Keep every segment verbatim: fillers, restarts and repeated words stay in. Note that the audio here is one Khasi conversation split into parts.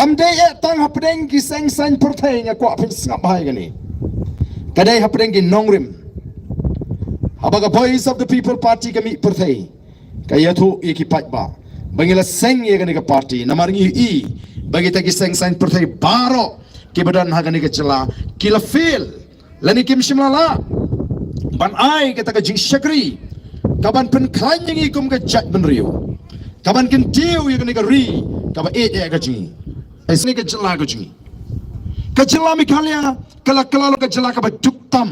Kam dei eh tang hapdeng ki seng saiñ pyrthei nga kwah phin sngap bha ïa kane. Ka dei hapdeng ki nongrim. Haba ka Voice of the People Party ka mih pyrthei, ka ïathuh ïa ki paidbah ba ngi la seng ïa kane ka party namar ngi i ba kita ki seng saiñ pyrthei baroh kiba don ha kane ka jylla ki la fail lane kim shym la lah ban ai kata ka jingshakri kaban pynkhlaiñ ïa ngi kum ka jaitbynriew, kaban kyntiew ïa kane ka ri kaba ïeit ïa ka jong ngi. Ai sngewbha ka jylla ka jong ngi. Ka jylla Meghalaya ka la kylla long ka jylla kaba duk tam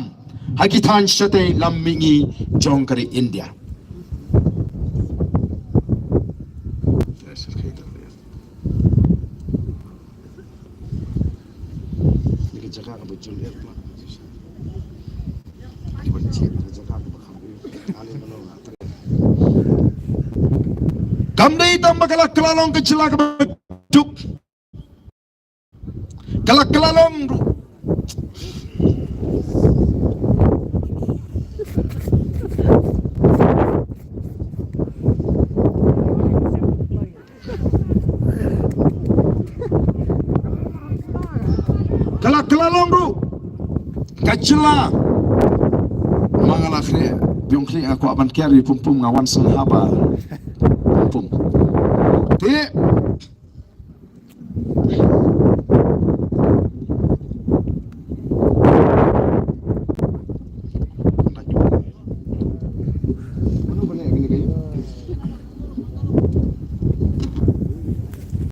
ha ki thaiñ shatei lam mihngi jong ka ri India. Kam dei tang ba ka la kylla long ka jylla kaba duk. Ka la kylla long ruh. Ka la kylla long ruh ka jylla. Ma nga la khre biong khre nga kwah ban ker ïa pum pum nga wan sngewbha ba pum pum. Te